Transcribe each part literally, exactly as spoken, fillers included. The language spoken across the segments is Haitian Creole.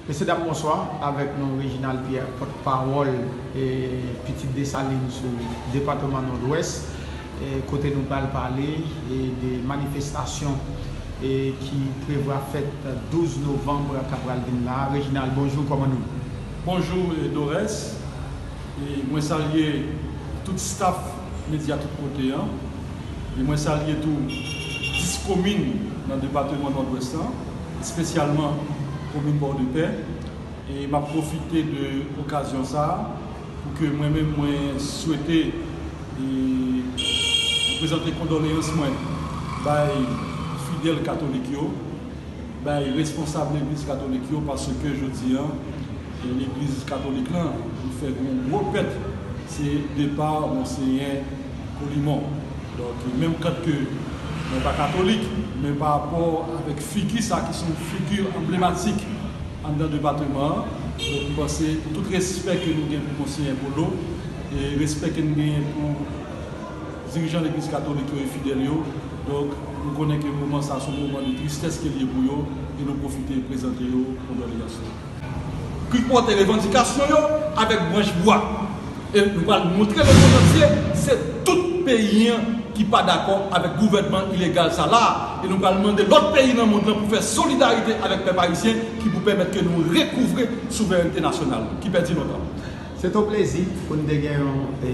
Mesye dam, bonswa. Avèk nou, Reginald Pierre, pòtpawòl e Pitit Desalin sou depatman Nòdwès, e kote nou pral pale e de manifestasyon e ki prevwa fèt douz novanm k ap pral vin la. Reginald, bonjou, kòman nou? Bonjou, e Dorès. E mwen salye tout staff Medya Tout Kote an. E mwen salye tou dis komin nan depatman Nòdwès lan, espesyalman komin Pòdepè. E m ap pwofite de okazyon sa a pou ke mwen menm mwen swete e prezante kondoleyans mwen bay fidèl katolik yo, bay responsab legliz katolik yo, paske jodi a, e legliz katolik lan, li fè yon gwo pèt, se depa Monsenyè Colimon. Donk, menm kan ke mwen pa katolik, men pa rapò avèk figi sa ki se yon figi anblematik anndan depatman an, donk, m panse tout respè ke nou gen pou Monsenyè Colo, e respè ke nou genyen pou dirijan legliz katolik yo e fidèl yo, donk, nou konnen ke moman sa se yon moman de tristès ke l ye pou yo, e nou pwofite prezante yo kondoleyans nou. Ki pote revandikasyon yo avèk branch bwa. E nou pral montre lemonn antye, se tout peyi an ki pa dakò avèk gouvènman ilegal sa la. E nou pral mande lòt peyi nan mond lan pou fè solidarite avèk pèp ayisyen ki pou pèmèt ke nou rekouvre souverènte nasyonal nou ki pèdi lontan. Se t on plezi pou n te gen yon, e,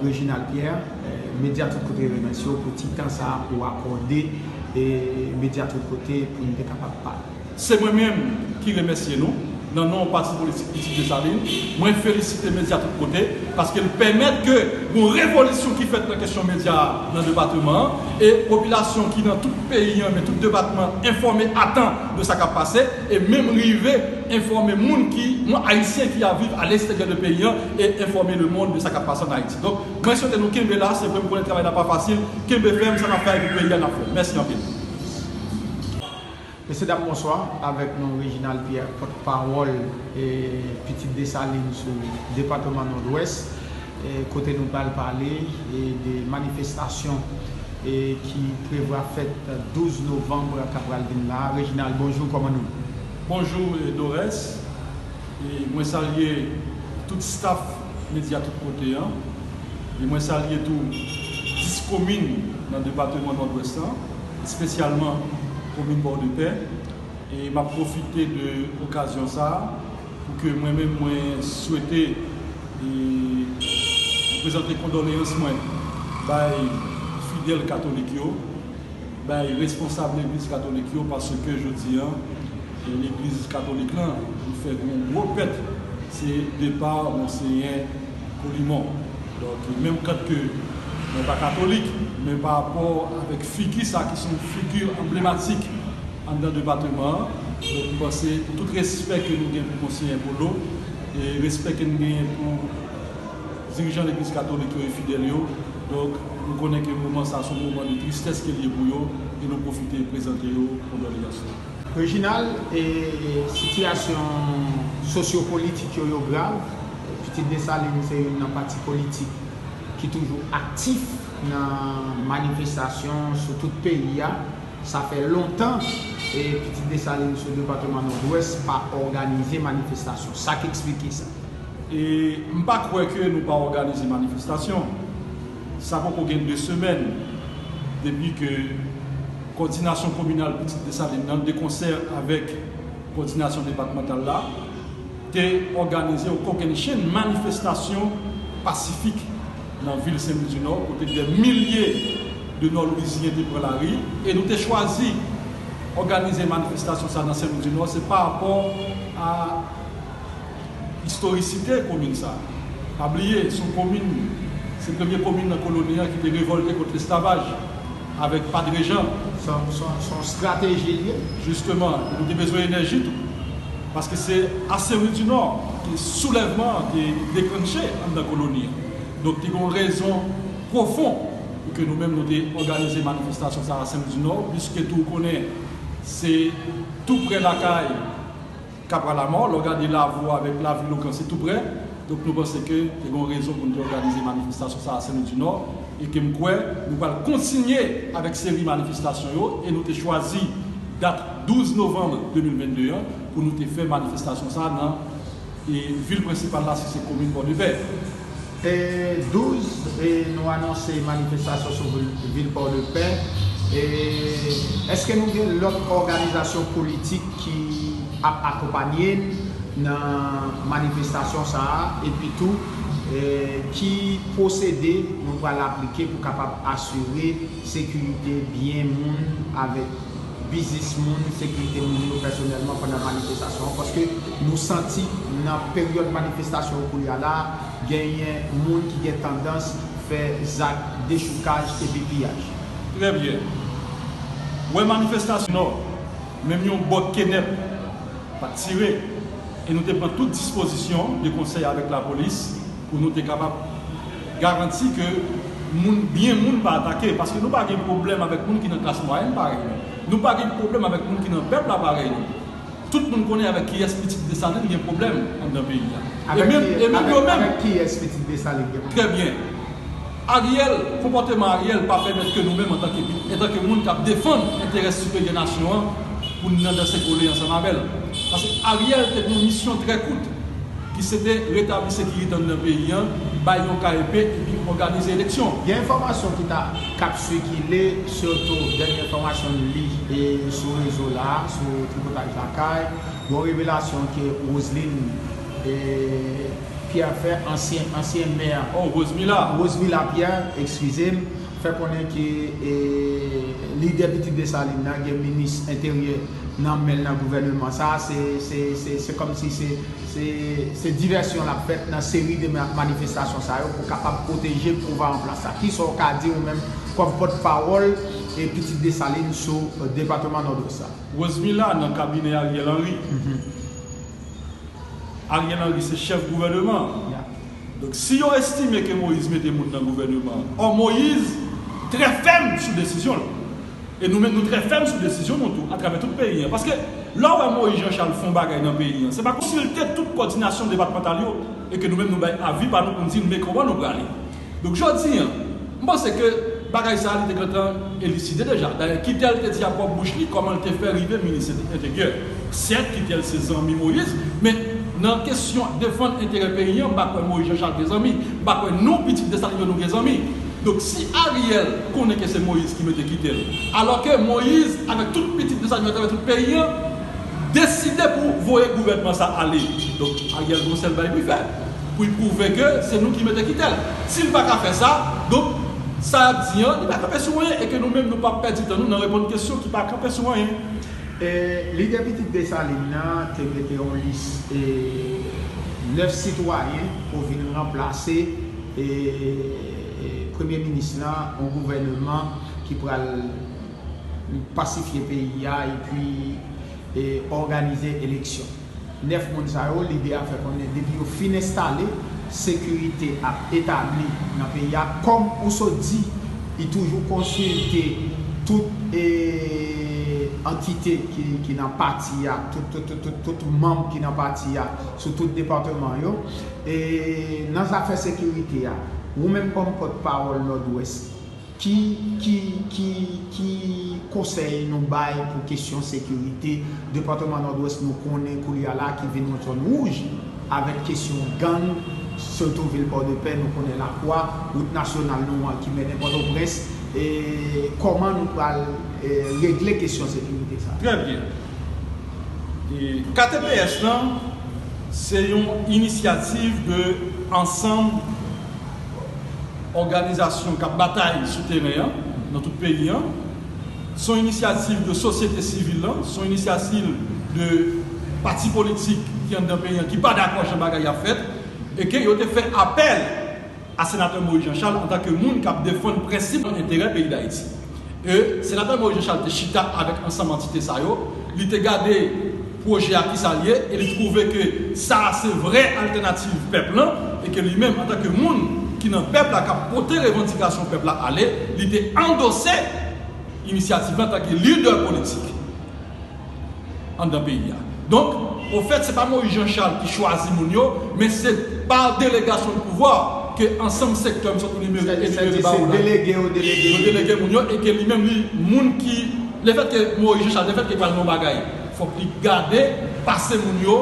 Reginald Pierre, e, Medya Tout Kote remèsye w pou ti tan sa a ou akòde e Medya Tout Kote pou n te kapab pale. Se mwen menm ki remèsye nou, nan non Pati Politik Pitit Desalin. Mwen felisite Medya Tout Kote, paske l pèmèt ke yon revolisyon ki fèt nan kesyon medya a nan depatman an, e popilasyon ki nan tout peyi an, men tout depatman enfòme atan de sa k ap pase, e menm rive enfòme moun ki, moun ayisyen ki ap viv a leksteryè de peyi an, e enfòme lemonn de sa k ap pase ann Ayiti. Donk, mwen swete nou kenbe la, se vre m konnen travay la pa fasil, kenbe fèm, sa n ap fè pou peyi a n ap fè. Mèsi anpil. Mesye dam, bonswa. Avèk nou, Reginald Pierre, pòtpawòl e Pitit Desalin sou depatman Nòdwès, e kote nou pral pale e de manifestasyon e ki prevwa fèt douz novanm k ap pral vin la. Reginald, bonjou, kòman nou? Bonjou, e Dorès. E mwen salye tout staff Medya Tout Kote an. E mwen salye tou dis komin nan depatman Nòdwès lan, espesyalman komin Pòdepè. E m ap pwofite de okazyon sa a pou ke mwen menm mwen swete e prezante kondoleyans mwen bay fidèl katolik yo, bay responsab legliz katolik yo, paske jodi a, e legliz katolik lan, li fè yon gwo pèt, se depa Monsenyè Colimon. Donk, menm kan ke mwen pa katolik, men pa rapò avèk figi sa ki se yon figi anblematik anndan depatman an, donk, m panse tout respè ke nou gen pou Monsenyè Colo, e respè ke nou genyen pou dirijan legliz katolik yo e fidèl yo, donk, nou konnen ke moman sa se yon moman de tristès ke l ye pou yo, e nou pwofite prezante yo kondoleyans nou. Reginald, e sitiyasyon sosyopolitik yo, yo grav. Pitit Desalin se youn nan pati politik ki toujou aktif nan manifestasyon sou tout peyi a. Sa fè lontan, e Pitit Desalin sou depatman Nòdwès pa òganize manifestasyon. Sa k eksplike sa? E m pa kwè ke nou pa òganize manifestasyon. Sa poko gen de semèn depi ke kòdinasyon kominal Pitit Desalin nan, de konsè avèk kòdinasyon depatmantal la, te òganize yon kokennchenn manifestasyon pasifik nan vil Senlwidinò, kote dè milye de Nòlwizyen te pran lari, e nou te chwazi òganize manifestasyon sa nan Senlwidinò, se pa rapò a istorisite komin sa. Pa bliye, se yon komin, se premye komin nan koloni an ki te revòlte kont lesklavaj avèk Padre Jean. Se yon, se yon, se yon estrateji l ye. Jisteman, nou te bezwen enèji tou. Paske se a Senlwidinò ke soulèvman an te deklanche anndan koloni an. Donk, te gen yon rezon pwofon pou ke nou menm nou te òganize manifestasyon sa a Senlwidinò, piske tou ou konnen se tou prè lakay Kapralamò, lè w gade Lavwa avèk Lavil Okan, se tou prè. Donk, nou panse ke te gen yon rezon pou nou te òganize manifestasyon sa a Senlwidinò, e ke m kwè nou pral kontinye avèk seri manifestasyon yo, e nou te chwazi Dat douz novanm de mil venn de an pou nou te fè manifestasyon sa a nan e, vil prensipal la, si se komin Pòdepè. E douz, e, nou anonse manifestasyon sou vil, vil Pòdepè. E èske nou gen lòt òganizasyon politik ki ap akonpanye n nan manifestasyon sa a? Epi tou, e, ki pwosede nou pral aplike pou kapab asire sekirite byen moun avèk biznis moun, sekirite moun yo pèsonèlman pandan manifestasyon an, paske nou santi nan peryòd manifestasyon yo koulye a la, genyen moun ki gen tandans fè zak dechoukaj epi piyaj. Trè byen. Wè manifestasyon Nò, menm yon bòt kenèp pa t tire, e nou te pran tout dispozisyon de konsèy avèk lapolis pou nou te kapab garanti ke moun, byen moun pa atake, paske nou pa gen pwoblèm avèk moun ki nan klas mwayèn parèy nou. Nou pa gen pwoblèm avèk moun ki nan pèp la parèy nou. Tout moun konnen avèk kiyès pitit Desalin gen pwoblèm anndan peyi a. E menm, e menm yo menm. Avèk kiyès pitit Desalin gen pwoblèm? Trè byen. Ariel, konpòteman Ariel pa pèmèt ke nou menm antanke, antanke moun k ap defann enterè siperyè nasyon an, pou n nan danse kole ansanm avè l. Paske Ariel te gen yon misyon trè kout, ki se te retabli sekirite anndan peyi an, bay yon ka epe epi òganize eleksyon. Gen enfòmasyon ki ta, k ap sikile, sitou dènye enfòmasyon n li e sou rezo la, sou Tripotay Lakay, yon revelasyon ke Roseline e, Pierre fè, ansyen, ansyen mè. Oh, Rosemila. Rosemila Pierre, ekskize m, fè konnen ke e, lidè Pitit Desalin nan gen minis enteryè nan men l nan gouvèneman sa a. Se, se, se, se kòmsi se, se, se divèsyon l ap fèt nan seri de ma- manifestasyon sa yo pou kapab pwoteje pouvwa an plas la. Kisa w ka di ou menm kòm pòtpawòl e Pitit Desalin sou e, depatman Nòdwès la? Rosemila nan kabinè Ariel Henry. Ariel Henry se chèf gouvèneman an. Donk, si yo estime ke Moïse mete moun nan gouvèneman an, ò Moïse trè fèm sou desizyon l. E nou menm, nou trè fèm sou desizyon nou tou, atravè tout peyi an. Paske, lè w wè Moïse Jean Charles fè yon bagay nan peyi an, se pa konsilte tout kòdinasyon depatmantal yo, e ke nou menm nou bay avi pa nou pou n di, men kòman nou prale. Donk, jodi an, m panse ke bagay sa a li te gentan eliside deja. Dayè, Kittel te di ak pwòp bouch li kòman l te fè rive minis enteryè. Sèt, Kittel se zanmi Moïse, men nan kesyon defann enterè peyi an, m pa kwè Moïse Jean Charles gen zanmi. M pa kwè nou, pitit Desalin yo, nou gen zanmi. Donk, si Ariel konnen ke se Moïse ki mete Kittel, alò ke Moïse, avèk tout pitit Desalin yo atravè tout peyi an, deside pou voye gouvènman sa ale. Donk, Ariel gen yon sèl bagay pou l fè, pou l pwouve ke se nou ki mete Kittel. Si l pa ka fè sa, donk, sa y ap di an, li pa kanpe sou anyen, e ke nou menm, nou p ap pèdi tan nou nan reponn kesyon ki pa kanpe sou anyen. E, lidè Pitit Desalin nan te mete yon lis e, nèf sitwayen pou vin ranplase e, e, premye minis lan, yon gouvèneman ki pral pasifye peyi a epi e, òganize eleksyon. Nèf moun sa yo, lidè a fè konnen depi yo fin enstale, sekirite ap etabli nan peyi a. Kòm ou sot di, li toujou konsilte tout e, antite ki, ki nan pati a, tout, tout, tout, tout, tout manm ki nan pati a sou tout depatman yo. E nan zafè sekirite a, ou menm kòm pòtpawòl Nòdwès, Ki, ki, ki, ki konsèy nou bay pou kesyon sekirite depatman Nòdwès nou konnen koulye a la ki vin yon zòn wouj avèk kesyon gang, sitou vil Pòdepè, nou konnen Lakwa, wout nasyonal nou an ki mennen Pòtoprens, e kòman nou pral e, regle kesyon sekirite sa? Trè byen. E, K T P S lan, se yon inisyativ de ansanm òganizasyon k ap batay sou teren an, nan tout peyi an. Se yon inisyativ de sosyete sivil lan, se yon inisyativ de pati politik ki anndan peyi an, ki pa dakò jan bagay ap fèt, e ke yo te fè apèl a senatè Moïse Jean Charles antanke moun k ap defann prensip ak enterè peyi Dayiti. E senatè Moïse Jean Charles te chita avèk ansanm antite sa yo, li te gade pwojè a kisa l ye, e li twouve ke sa a se vrè altènativ pèp lan, e ke li menm, antanke moun ki nan pèp la, k ap pote revandikasyon pèp la ale, li te andose inisyativ lan antanke lidè politik anndan peyi a. Donk, ofèt, se pa Moïse Jean Charles ki chwazi moun yo, men se pa delegasyon de pouvwa ke ansanm sektè m sot enimere, enimere ba ou la. Yo delege moun yo, e ke li menm, li, moun ki Lefètke Moïse Jean Charles, lefètke pral nan yon bagay, fòk li gade pase moun yo,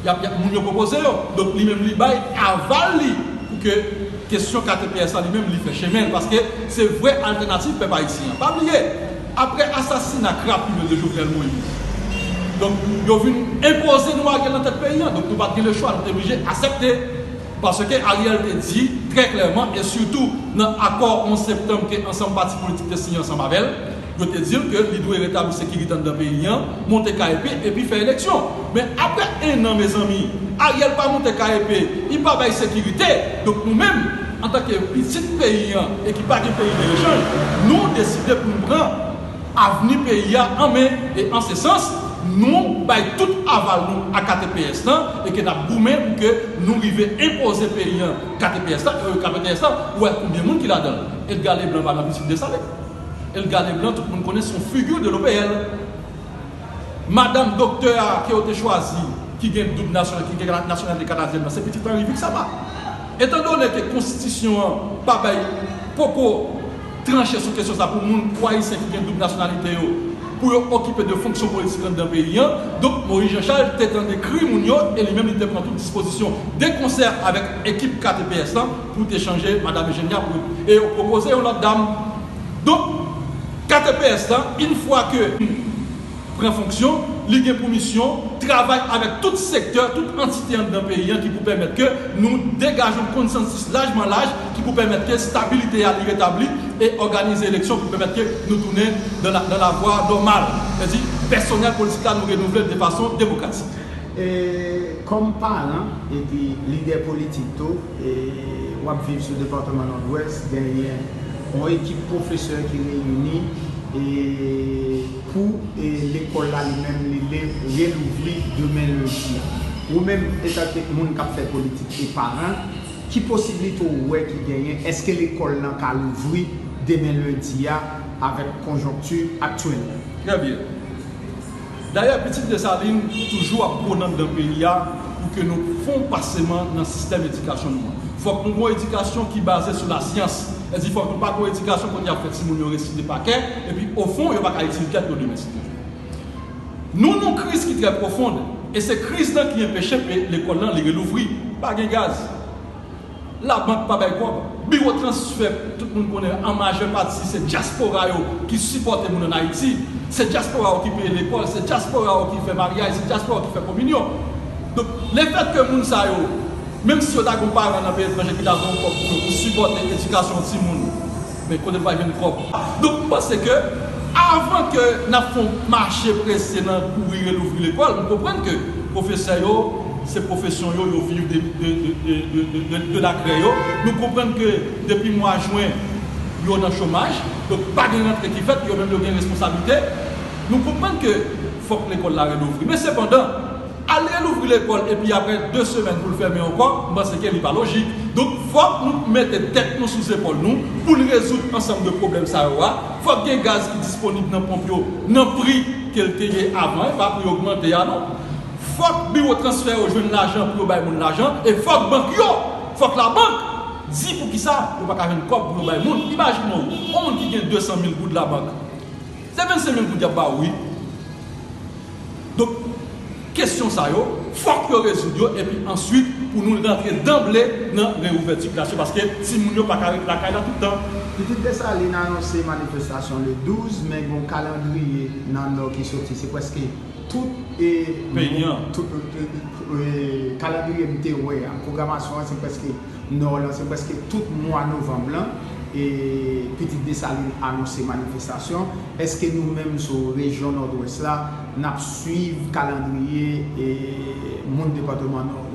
y ap, y ap, moun yo pwopoze yo. Donk, li menm, li bay aval li pou ke kesyon K T P S la, li menm, li fè chemen l, paske se vrè altènativ pèp ayisyen an. Pa bliye, apre asasina krapilye de Jovenel Moïse, donk, yo vin enpoze nou Ariel nan tèt peyi an. Donk, nou pa t gen lechwa, nou te blije aksepte. Paske Ariel te di trè klèman, e sitou nan akò onz septanm ke ansanm pati politik te siyen ansanm avè l, yo te di l ke li dwe retabli sekirite anndan peyi an, monte K E P, epi fè eleksyon. Men apre en an, mezanmi, Ariel pa monte K E P, li pa bay sekirite. Donk nou menm, antanke pitit peyi an e ki pa gen peyi de rechanj, nou deside pou nou pran avni peyi a an men. E an se sans, nou bay tout aval nou a K T P S lan e ke n ap goumen pou ke nou rive enpoze peyi an K T P S lan, e K T P S lan, ou wè konbyen moun ki ladan l. Edgar Leblanc pa nan pitit Desalin. Edgar Leblanc, tout moun konnen se yon figi de l'O P L. Madanm doktè a ke yo te chwazi, ki gen doub nasyonal, ki gen nasyonalite kanadyèn nan, se pitit Henri Vic Saba. Etandone ke konstitisyon an pa bay, poko tranche sou kesyon sa pou moun, pou Ayisyen ki gen doub nasyonalite yo, pou yo okipe de fonksyon politik anndan peyi an, donk Moïse Jean Charles te tande kri moun yo e li menm li te pran tout dispozisyon de konsè avèk ekip K T P S lan pou te chanje Madanm Eugenia pou, e yo pwopoze yon lòt dam. Donk, K T P S lan, yon fwa ke pran fonksyon, li gen pou misyon travay avèk tout sektè, tout antite anndan peyi an ki pou pèmèt ke nou degaje yon konsansis lajman laj ki pou pèmèt ke stabilite a li retabli e òganize eleksyon pou pèmèt ke nou tounen dans la, dans la voie normale. Sètadi, pèsonèl politik la nou renouvle l de fason demokratik. E kòm paran epi lidè politik tou, e w ap viv sou depatman Nòdwès, genyen yon ekip pwofesè ki reyini e pou e lekòl la li menm li le relouvri demen lendi a. Ou menm, etanke moun k ap fè politik e paran, ki posiblite w wè ki genyen? Èske lekòl lan ka louvri demen lendi a avèk konjonkti aktyèl la? Trè byen. Dayè, pitit Desalin toujou ap pwone anndan peyi a pou ke nou fè yon paseman nan sistèm edikasyon nou an. Fòk nou gen yon edikasyon ki baze sou lasyans. Sètadi, fòk nou pa gen yon edikasyon kote y ap fè timoun yo resite pa kè, epi ofon, yo pa ka itil tèt yo demen, si Dye vle. Nou nan yon kriz ki trè pwofon, e se kriz lan ki enpeche pe-, lekòl lan li relouvri. Pa gen gaz. Labank pa bay kòb. Biwo transfè, tout moun konnen, an majè pati, se dyaspora yo ki sipòte moun ann Ayiti. Se dyaspora yo ki peye lekòl, se dyaspora yo ki fè maryaj, se dyaspora yo ki fè kominyon. Donk, lefètke moun sa yo, menm si yo ta gen yon paran nan peyi etranje ki ta voye yon kòb pou yo, pou sipòte edikasyon timoun, men kote l pral jwenn kòb? Donk, m panse ke avan ke n ap fè yon mache prese nan kouri relouvri lekòl, m konprann ke pwofesè yo, se pwofesyon yo, yo viv de, de, de la krè yo. Nou konprann ke depi mwa jen, yo nan chomaj, donk pa gen rantre ki fèt, yo menm yo gen responsablite. Nou konprann ke fòk lekòl la relouvri. Men sepandan, al relouvri lekòl epi apre de semèn pou l fèmen ankò, m panse ke li pa lojik. Donk, fòk nou mete tèt nou sou zepòl nou pou n rezoud ansanm de pwoblèm sa yo a. Fòk gen gaz ki disponib nan ponp yo nan pri ke l te ye avan, e pa pri ogmante a non. Fòk biwo transfè yo jwenn lajan pou yo bay moun lajan, e fòk bank yo, fòk labank di poukisa yo pa ka jwenn kòb pou yo bay moun. Imajine w, yon moun ki gen de san mil goud labank, se vennsenk mil goud y ap ba w, wi. Donk, kesyon sa yo, fòk yo rezoud yo, epi answit, pou nou rantre danble nan reouvèti klas yo, paske timoun yo pa ka ret lakay la tout tan. Pitit Desalin anonse manifestasyon le douz, men gen yon kalandriye nan Nò ki soti. Se prèske tout, e, peyi an. Tout, e, e, kalandriye m te wè a, pwogramasyon an, se prèske Nò lan, se prèske tout mwa novanm lan, e, Pitit Desalin anonse manifestasyon. Èske nou menm sou rejyon Nòdwès la, n ap swiv kalandriye, e, moun depatman Nò yo?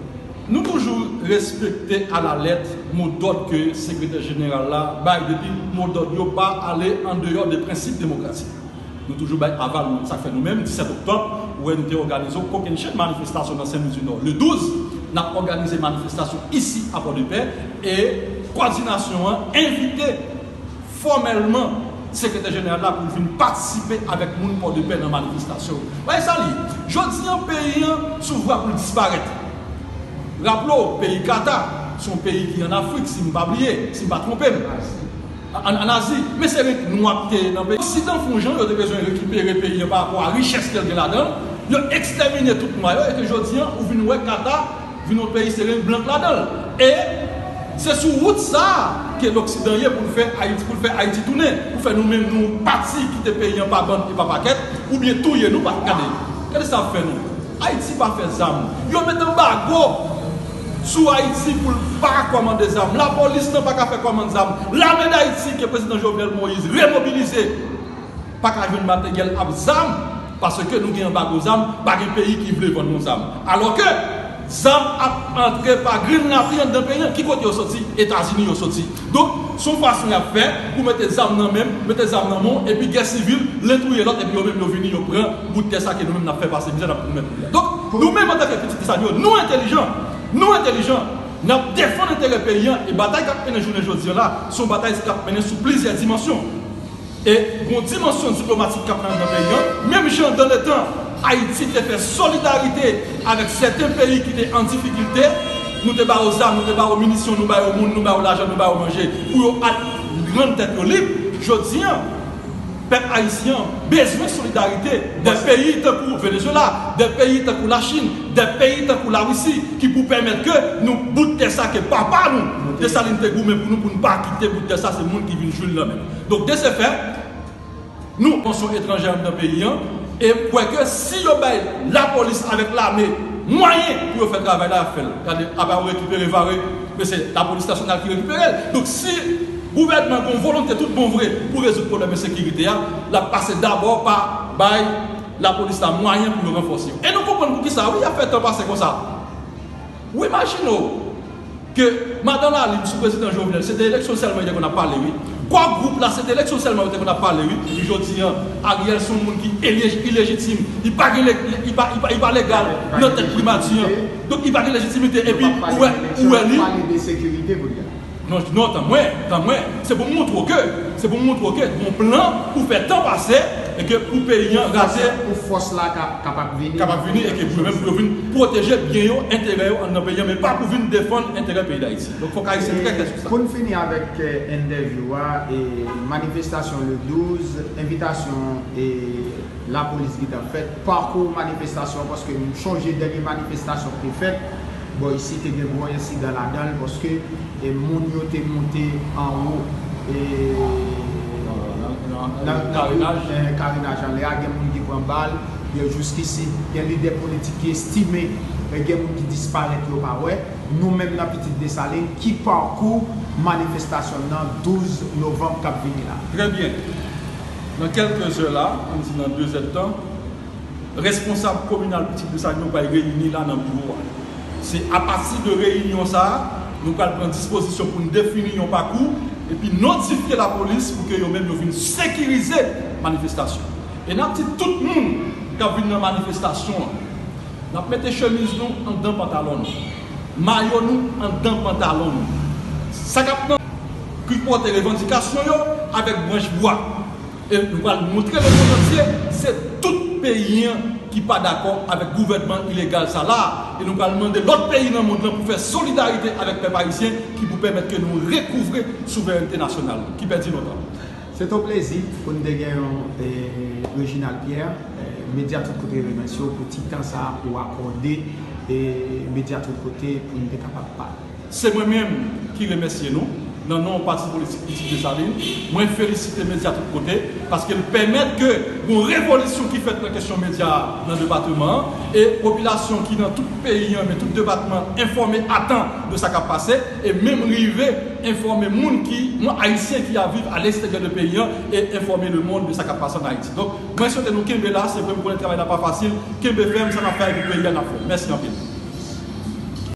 Nou toujou respekte alalèt modòd ke sekretè jeneral la bay, depi modòd yo pa ale andeyò de prensip demokratik. Nou toujou bay aval nou. Sa k fè nou menm, disèt oktòb, ou wè nou te òganize yon kokennchenn manifestasyon nan Senlwi di Nò. Le douz, n ap òganize manifestasyon isi a Pòdepè, e kòdinasyon an envite fòmèlman sekretè jeneral la pou l vin patisipe avèk moun Pòdepè nan manifestasyon. Wè sa li ye. Jodi an, peyi an sou vwa pou l disparèt. Raple w, peyi Kata, se yon peyi ki ann Afrik, si m pa bliye, si m pa twonpe m. An, an Azi, men se ret nwa ki te nan peyi. Oksidan fè yon jan, yo te bezwen rekipere peyi an pa rapò a richès ke l gen ladan l. Yo ekstèmine tout nwa yo, e ke jodi an, ou vin wè Kata vin yon peyi se ren blank ladan l. E se sou wout sa a ke loksidan ye pou l fè Ayiti, pou l fè Ayiti tounen, pou fè nou menm nou pati kite peyi an pa bann e pa pakèt, oubyen touye nou, pa gade. Gade sa y ap fè nou. Ayiti pa fè zam. Yo met anbago sou Ayiti pou l pa kòmande zam. Lapolis lan pa ka fè kòmand zam. Lame d Ayiti ke prezidan Jovenel Moïse remobilize pa ka jwenn materyèl ap zam, paske nou gen anbago zam, pa gen peyi ki vle vann nou zam. Alòske zam ap antre pa grenn lapli anndan peyi an. Ki kote yo soti? Etazini yo soti. Donk, se yon fason y ap fè pou mete zam nan men m, mete zam nan men w, epi gè sivil, len touye lòt, epi yo menm yo vini, yo pran bout tè sa ke nou menm n ap fè pase mizè, n ap pran menm. Donk, nou menm antanke pitit Desalin yo, nou entèlijan, nou entèlijan, n ap defann enterè peyi an, e batay k ap mennen jounen jodi an la, se yon batay k ap mennen sou plizyè dimansyon. E gon dimansyon diplomatik k ap nan, nan peyi an. Menm jan dan letan Ayiti te fè solidarite avèk sèten peyi ki te an difikilte, nou te ba yo zam, nou te ba yo minisyon, nou ba yo moun, nou ba yo lajan, nou ba yo manje, pou yo al rann tèt yo lib. Jodi an, pèp ayisyen an bezwen solidarite de peyi tankou Venezuela, de peyi tankou Lachin, de peyi tankou Larisi, ki pou pèmèt ke nou bout tè sa ke papa nou, Desalin, te goumen pou nou, pou n pa kite bout tè sa, se moun ki vin jwi l nan men. Donk, de se fè, nou, pansyon etranjè anndan peyi an, e m kwè ke si yo bay lapolis avèk lame mwayen pou yo fè travay la, y ap fè l. Gade, apa yo rekipere Vare, men se lapolis nasyonal ki rekipere l. Donk, si gouvènman gen yon volonte tout bon vre pou rezoud pwoblèm ensekirite a, l ap pase dabò pa bay lapolis la mwayen pou yo ranfòse yo. E nou konprann poukisa, wi, y ap fè tan pase konsa. Ou imajine w ke madan Lalib sou prezidan Jovenel, se de eleksyon sèlman li te konn ap pale, wi. Kò gwoup la, se de eleksyon sèlman yo te konn ap pale, wi. Epi jodi an, Ariel se yon moun ki elej-, ilejitim. Li pa gen le-, li pa, li pa, li pa legal nan tèt primati an. Donk, li pa gen lejitimite. Epi, ou wè, ou wè li. Pale de sekirite, pou li. Non, non, tan mwen, tan mwen, se pou m montre w ke, se pou m montre w ke gon plan pou fè tan pase e ke pou peyi an rate. Pou fòs la ka-, kapab vini. Kapab vini e ke pou yo menm pou yo vin pwoteje byen yo, enterè yo anndan peyi an, men pa pou vin defann enterè peyi Dayiti. Donk, fòk Ayisyen trè klè sou sa. Pou n fini avèk, eh, entèvyou a, e manifestasyon le douz, envitasyon, e lapolis gentan fèt, pakou manifestasyon, paske m chonje dènye manifestasyon ki te fèt bò isi, te gen gwo ensidan ladan l, paske, e, moun yo te monte anwo, e, nan, nan, nan karenaj, e, karenaj anlè a, gen moun ki pran bal, yo jiskisi, gen lidè politik ki estime, e, gen moun ki disparèt, yo pa wè. Nou menm nan Pitit Desalin, ki pakou manifestasyon nan douz novanm k ap vini la? Trè byen. Nan kèlke zè la, ann di nan de zèdtan, responsab kominal Pitit Desalin yo pral reyini la nan biwo a. Se apati de reyinyon sa a, nou pral pran dispozisyon pou n defini yon pakou, epi notifye lapolis pou ke yo menm yo vin sekirize manifestasyon. E n ap di tout moun k ap vin nan manifestasyon an, n ap mete chemiz nou anndan pantalon nou, mayo nou anndan pantalon nou. Sa k ap nan ki pote revandikasyon yo avèk branch bwa. E nou pral montre lemonn antye, se tout peyi an ki pa dakò avèk gouvènman ilegal sa la. E nou pral mande lòt peyi nan mond lan pou fè solidarite avèk pèp ayisyen ki pou pèmèt ke nou rekouvre souverènte nasyonal nou, ki pèdi lontan. Se t on plezi pou n te gen yon, eh, Reginald Pierre, eh, Medya Tout Kote remèsye w pou ti tan sa a ou akòde, eh, Medya Tout Kote pou n te kapab pale. Se mwen menm ki remèsye nou, nan non Pati Politik Pitit Desalin. Mwen felisite Medya Tout Kote, paske l pèmèt ke gon revolisyon ki fèt nan kesyon medya nan depatman an, e popilasyon ki nan tout peyi an, men tout depatman, enfòme atan de sa k ap pase, e menm rive enfòme moun ki, moun ayisyen ki ap viv a leksteryè de peyi an, e enfòme lemonn de sa k ap pase an Ayiti. Donk, mwen swete nou kenbe la, se vre m konnen travay la pa fasil, kenbe fèm, sa n ap fè pou peyi a n ap fè. Mèsi anpil.